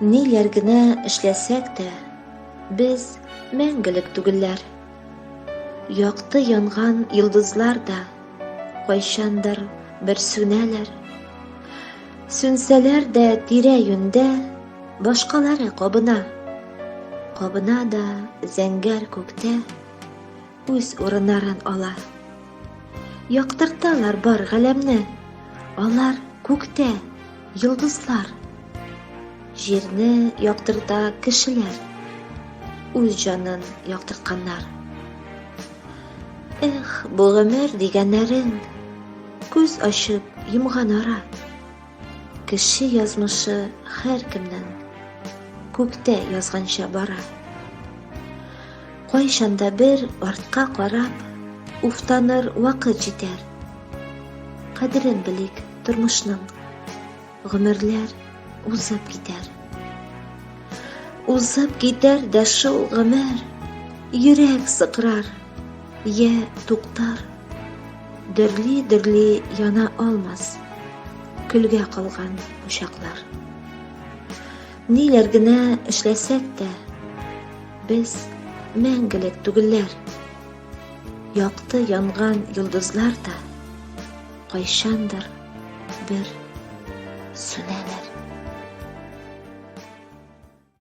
Ниләр генә эшләсәк тә, без мәңгелек түгелләр. Якты янган йолдызлар да кайчандыр бер сүнәләр. Сүнсәләр дә тирә-юньдә башкалары кабына. Кабына да зәңгәр күктә үз урыннарын ала. Яктырталар бар галәмне, алар күктә, йолдызлар. Җирне яктырта кешеләр, үз җанын яктыртканнар. Эх, бу гомер дигәннәрең, күз ачып йомган ара. Кеше язмышы һәркемнең күктә язганча бара. Кайчан да бер артка карап, уфтаныр вакыт җитәр. Кадерен белик тормышның, гомерләр узып китәр. Узып китәр дә шул гомер, йөрәк сыкрар, я туктар. Дөрли-дөрли яна алмас көлгә калган учаклар. Ниләр генә эшләсәк тә, без мәңгелек түгелләр. Якты янган йолдызлар да кайчандыр бер сүнәләр.